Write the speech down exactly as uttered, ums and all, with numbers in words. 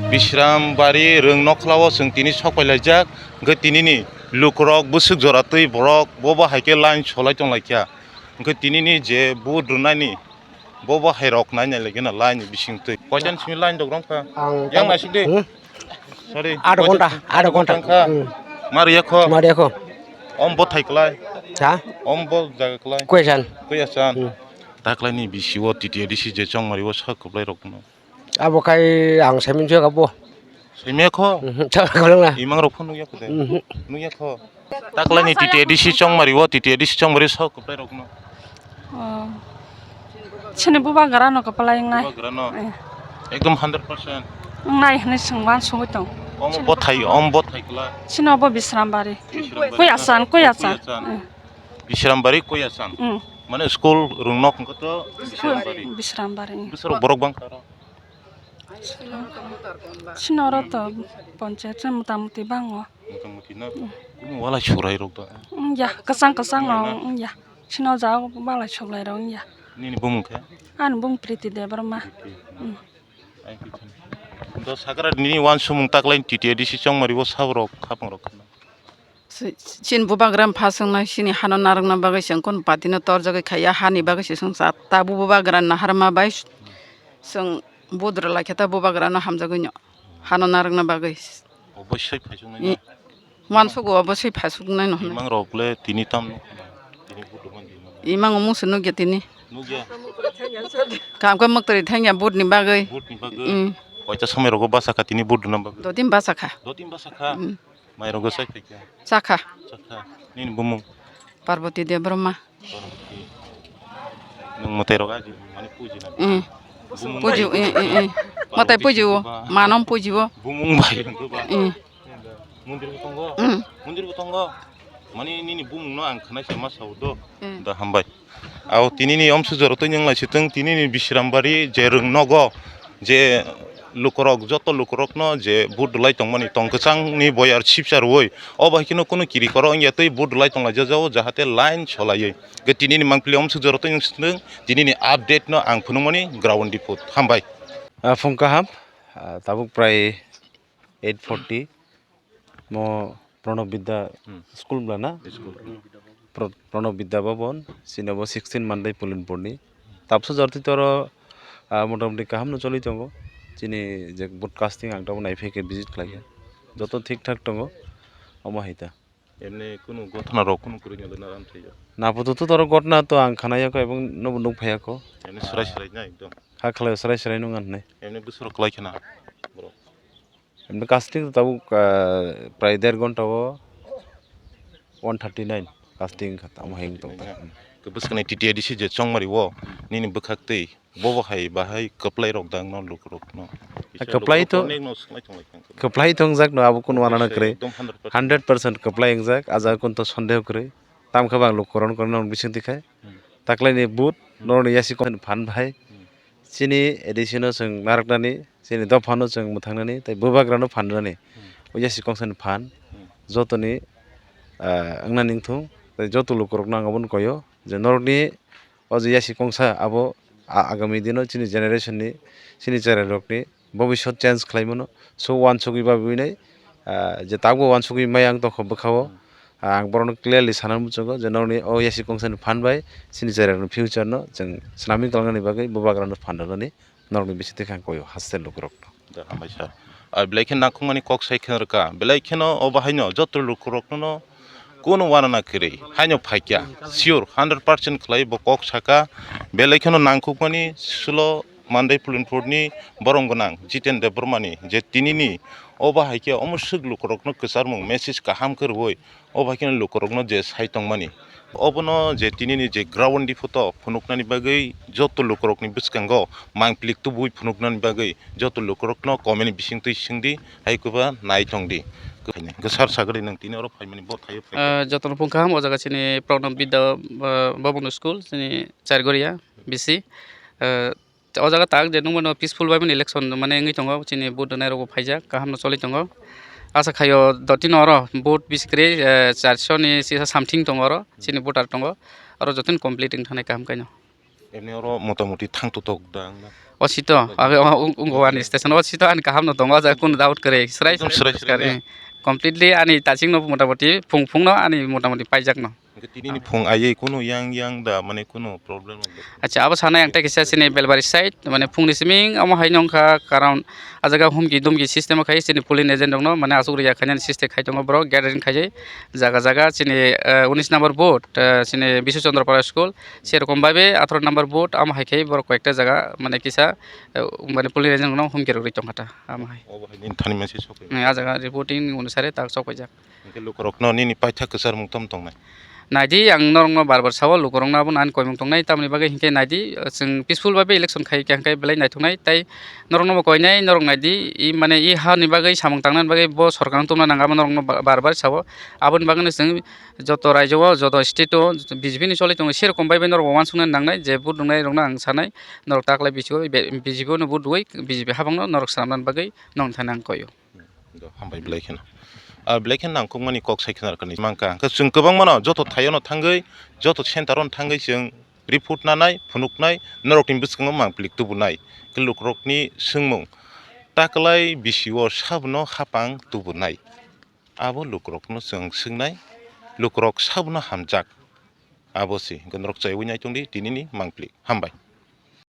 Bisram Bari Rwng Nokhlao chwng tini sok pailaijak, hwnkhe tinini lukurok bwswk jora twi borok bo bo hai khe line solai tonglaikha. Hwnkhe tinini je vote rwnani bo bo hai rok nai nai lagina line bising twi. Koitan simi line dok rwngkha. Ang Yang tamo- naisik de. Hmm? Sorry. Ado ghonta, ado ghonta. Tangkha. Hmm. Mar yakho. Mar yakho. Om bo thai klai. Ha? Om bo jaga klai. Kuya san. Kuya san. Hmm. Taklaini bisi o T T A D C je chongmari o sak kwplai rok no. Abo khai ang saimin jwk abo. Saimya kho? Mhm, chakha kolong na. Imang rok phone nukya kho de. Mhm. Nukya kho. Taklaini T T A D C chongmari o, T T A D C chongmari sok kwplai rok no. Oh. Chini bubagra no kwplai wngnai. Bubagra no. Eh. Ekdom hundred percent. Wngnai hwnwi swngma sugwi tong. Omo bothai, omo bothai kwlai. Chini obo Bisrambari. Bisrambari. Kuyasan, Kuyasan. Kuyasan. Eh. Bisrambari Kuyasan. Mm. Mane school rwngnok hwnkhe to School Bisrambari. Bisrambari. Bwsarok borok bang kha aro. Chini oro to ponchayat se motamuti bango. Motamuti na? Mm. Kuno walai surai rok da? Mm, ya, kwchang kwchang rok, mm, ya. Chini o jaga walai surai rok, mm, ya. Nini bumung khe? Ani bumung Priti Debbarma. Priti. Mm. Ai khe chini. Do sakra nini wansumung taklai T T A D C chongmari o sabrok khapang rok khna. Si-, chini bubagra pha swngnai, chini hano narwkna bagwi chwng kunu party no torjagwi khaiya, hani bagwi se chwng cha, ta bu bubagra naharma bai chwng budra laikha ta bubagra no hamjagwi no hano narwkna bagwi. Obosai phaichuknai I-, na? Wansugo obosai phaichuknai no hwnwi. Imang rok le tini tam no khna, tini buduk man di no. Imang mungsa nukya tini. Nukya. Kam khe mwktwrwi thangya budni bagwi. Budni bagwi. Mm. Koita somoi rogo basa kha tini budna bagwi. Dotin basa kha. Dotin basa kha. Mm. Mairok gosai phaikha. Chakha. Chakha. Nini bumung? Parvati Debbarma. Parvati. Nwng mwtai rok aji mani puji na. Mm. Bumung puji, bai. Mm, mm, mm. Parvati Matai puji o. Siba. Manom puji o. Bumung bai wngkhe ba. Mm. Mondir bo tongo. Mm. Mondir bo tongo. Mani nini bumung no ang khwnai sama sao do. Mm. Da hambai. Ao tinini omsuk jora twi nang lai sitwng tinini Bisrambari je rwng nogo je lukurok joto lukurokno je vote rwlai tongmani tong kwchangni boyar sipsa rwui o bai kheno kunu kiri koro wngya tei vote rwlai tonglaijak jao jahate line solaiwi. Ge tinini mangpili omsuk jora twi nang sitwng tinini update no ang phunukmani ground report. Hambai. Ah, phung kaham, ah, tabuk prai eight forty. Mo Pranab Vidya Hmm. School bla na? School. Pro-, Pranab Vidya Bhavan, chini bo sixteen Mandai Pulinpur ni. Tabso jorti toro, ah, motamoti kaham no choli tongo. Chini je broadcasting ang tamo naiphai khe visit khlai kha. Joto thik thak tongo. Omo hai ta. Emni kunu gothana rok kunu kwrwi ni lana ram thaiyo. Naputo to toro gotna to ang khana yakho ebong nobo nuk phai yakho. Emni srai srai na ekdom. Ha khlai srai srai nung anhnai. Emni bwswrok klai khana borok. Emni casting tabuk, ah, prai der ghonta o one thirty nine casting kha tamo heng tong. Ke bwskangni T T A D C je chongmari o nini bwkhak twi bobo hai bahai kwplai rok dang no lukurok no. Kwplai to, kwplai tongjak no abo kunu wanano kwrwi. Ekdom hundred percent. Hundred percent kwplai wngjak aja kun to sondeho kwrwi. Tamkhe bang lukurok no bising tikha. Hmm. Taklaini vote Hmm. norokni yasi kon phan bahai. Hmm. Chini A D C no chwng narwknani, chini dophano chwng mwthangnani, tei bubagrano phan rwnani. Hmm. O yasi kongsani phan, Hmm. jotoni, ah, wngnani wngthung, tei joto lukurokno ang obono koio je norokni o je yasi kongsa abo a-, agami dino chini generation ni, chini cherairokni bobiswt change khlaimano. So uansugwi babinai, ah, je tabukbo uansugwi maya wng tongkha bwkhao, ah, ang borokno clearly sana muchungo je norokni o yasi kongsani phan bai chini cherairokni future no chwng swnamwi kwlangnani bagwi bubagrano phan rwnani norokni bisingtwi khe ang koio hostel lukurokno. Da, hambai sir. Ah, belai khe nangkukmani kok sai khe rwkha. Belai kheno o bahaino joto lukurokno kunu wanana kwrwi haino phaikya. Sure, hundred percent khlai bo kok saka. Belai kheno nangkukmani sulo Mandai Pulinpurni borong gwnang Jiten Debbarmani je tinini o bahai khe omo swk lukurokno kwcharmung message kaham khe rwui o bahai kheno lukurokno je sai tongmani. Obono je tinini je ground report o phunuknani bagwi joto lukurokni bwskango mangpili tubui phunuknani bagwi joto lukurokno comment ni bisingtwi swngdi, hai kwba nai tongdi. Kwsar sagri nwng tini oro phaimani bo thaio phai. Ah, jotono phung kaham, o jaga chini Pranab Vidya, ah, Bhavan School, chini Chargoria, B C. Ah, O jaga tak je nukmano peaceful bai mani election mane wngwi tongo, chini vote rwnai rokbo phaijak, kaham no choli tongo. Asa khaio dotino oro vote bisi kwrwi, eh, charso ni sisa something tongo oro, chini voter tongo, oro jotono complete wng thangnai kaham kaino. Emni oro motamoti thang totok da wngna? O sito, abe o ung-, ungo ani station o sito ani kaham no tongo, o jaga kunu doubt kwrwi, srai Ekdom srai srai srai, na? Eh, completely ani touching no motamoti phung phung no ani motamoti paijak no. Hwnkhe tini ni phung aywi kunu yang yang da, mane kunu problem rok da? Acha, abo sanai ang tei kisa chini Belbari side, mane phung ni siming omo hai nongkha, karon a jaga humki dumki system o khai chini polling agent rok no mane asuk riya khainani system khai tongo borok gathering khaiwi jaga jaga chini, eh, unis number booth, eh, chini Bisu Chandra Para school, serokom bai be atharo number booth, amo hai khe borok koyekta jaga mane kisa, eh, mane polling agent rok no humki rwgwi tongkha ta, amo hai. Obo hai nini thani message sok. Eh, a jaga reporting ni onusare tak sok paijak. Hwnkhe lukurokno nini paithak kwcharmung tamo tongnai? Naidi, ang norokno bar bar sao, lukurokno abono ani koimung tongnai, tamoni bagwi hinkhe naidi, chwng peaceful bai election khai kha hwnkhe belai naithoknai, tai norokno bo koinai, norok naidi, i mane i hani bagwi samung tangnani bagwi bo sorkar wng tongna nang, abo norokno ba-, bar bar sao. Aboni bagwino chwng joto raijao, joto state o B J P ni choli tongo, serokom bai bai norok bo uansukna nangnai, je vote rwnai rokno ang sanai, norok taklai B J P, B J P no vote rwui B J P habangno norok swnamnani bagwi norokni thani ang koio. Do, hambai belai kheno. Ah, belai kheno nangkukmani kok sai kheno rwkani mankha. Hwnkhe chwng kwbangmano joto thaio no thangwi, joto center o no thangwi chwng report nanai, phunuknai, norokni bwskango mangpili tubunai. Khe lukurokni swngmung, taklai bisio sabono hapang tubunai? Abo lukurokno chwng swngnai, lukurok sabono hamjak. Abo se, hwnkhe norok chaiwi nai tongdi tinini mangpili. Hambai.